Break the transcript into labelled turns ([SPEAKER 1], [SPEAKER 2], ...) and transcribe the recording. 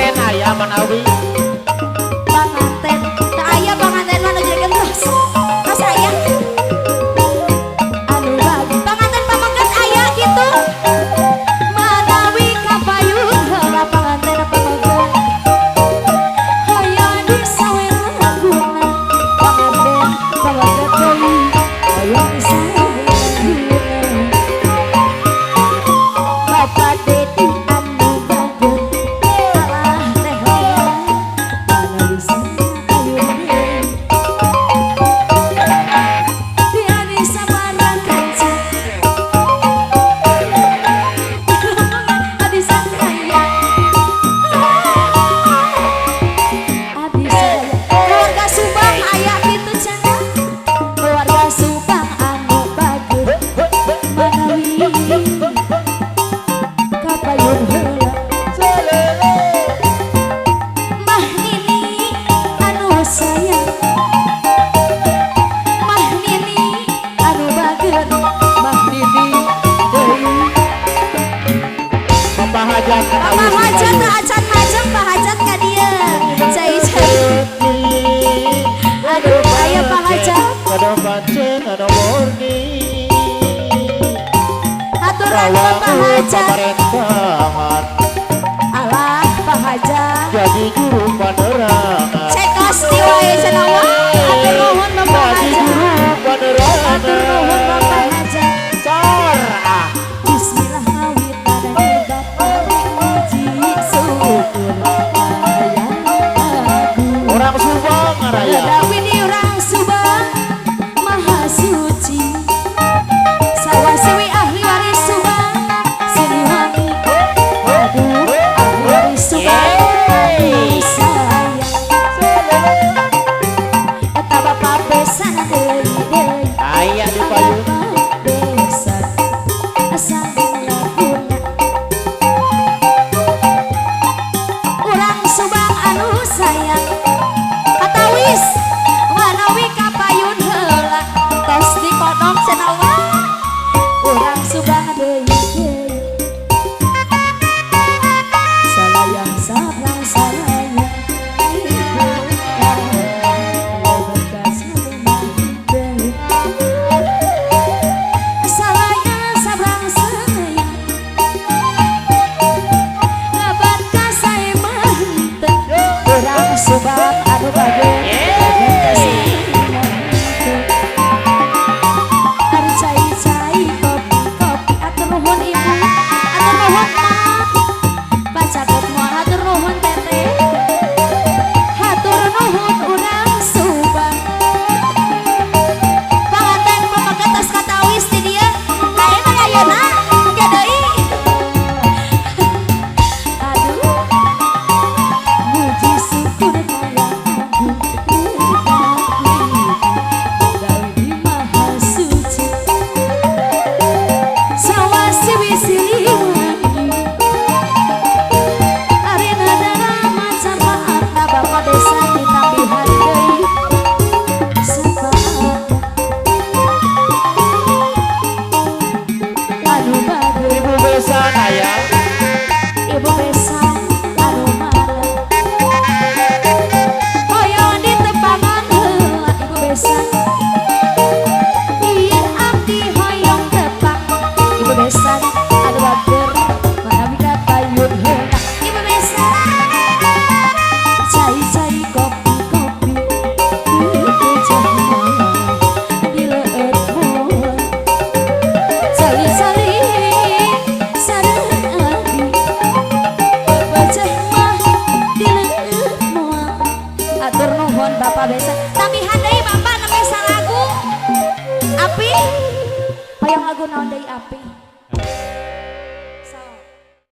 [SPEAKER 1] Panganten aya manawi.
[SPEAKER 2] Panganten teu aya, panganten mah nu jadi gentos. Mas aya. Anu bagi panganten pameget aya gitu. Manawi kapayun heula panganten pameget. Hoyong disawer laguna panganten pameget deui. Hoyong disawer laguna. Bapak Dedi anu bager kalah teh Lea manawi sapayun deui. Ti Anissa barang kaca Adisa saya Adisa keluarga Subang aya gitu cenah, keluarga Subang anu bager manawi kapayun heula. Mah Nini anu sayang, Mah Nini anu bager, Mah Nini deui.
[SPEAKER 1] Bapak Hajat.
[SPEAKER 2] Bapak Hajat teu acan majeng, Pak Hajat ka dieu. Cai cai. Aduh, aya Pak Hajat.
[SPEAKER 1] Anu pancen anu murni.
[SPEAKER 2] Aturan Bapak Hajat.
[SPEAKER 1] Pemerintahan.
[SPEAKER 2] Alah, Pak Hajat.
[SPEAKER 1] Jadi juru penerangan.
[SPEAKER 2] Cek kasti wae cenah wah. Atur nuhun, Bapak
[SPEAKER 1] Jadi
[SPEAKER 2] Hajat.
[SPEAKER 1] juru penerangan.
[SPEAKER 2] Atur nuhun, Bapak Hajat.
[SPEAKER 1] Cor ah.
[SPEAKER 2] Bismillah ngawitan nyebat muji syukur aya aku.
[SPEAKER 1] Orang Subang raya.
[SPEAKER 2] Dawini urang Subang Maha Suci. Sawah siwi ahli waris Subang Siliwangi. Aduh, ahli waris Subang anu sayang. Eta bapak besan deui deui.
[SPEAKER 1] Aya di payun.
[SPEAKER 2] Bapak besan asal laguna. Urang Subang anu sayang katawis manawi kapayun heula tos dikodok cenah wah. Urang Subang deui deui. Salayang sabrang salayang lebet ka salemah deui. Salayang sabrang salayang lebet ka saemah teu. Urang Subang anu bager lebet ka saemah teu. Ari cai-cai kopi-kopi atur nuhun ibu, atur nuhun mak pacaket moal, atur nuhun teteh, hatur nuhun urang Subang. Panganten pameget tos katawis di dieu kaena ayeuna engke deui. Aduh, muji syukur kaya agung gawe di Maha Suci. Sawah siwi Siliwangi Arina dana manfaatna Bapak desa ditambihan deui syafaatna anu bager.
[SPEAKER 1] Ibu besan aya.
[SPEAKER 2] Ibu besan anu mana hoyong ditepangan heula ibu besan. Ieu abdi hoyong tepang ibu besan anu bager manawi kapayun heula ibu besan. Cai-cai kopi-kopi pecah dileueut moal. Cali-cali sareng abdi pecah mah dileueut moal. Atur nuhun Bapak besan. Tambihan deui Bapak nembe salagu. Api hoyong lagu naon deui, api?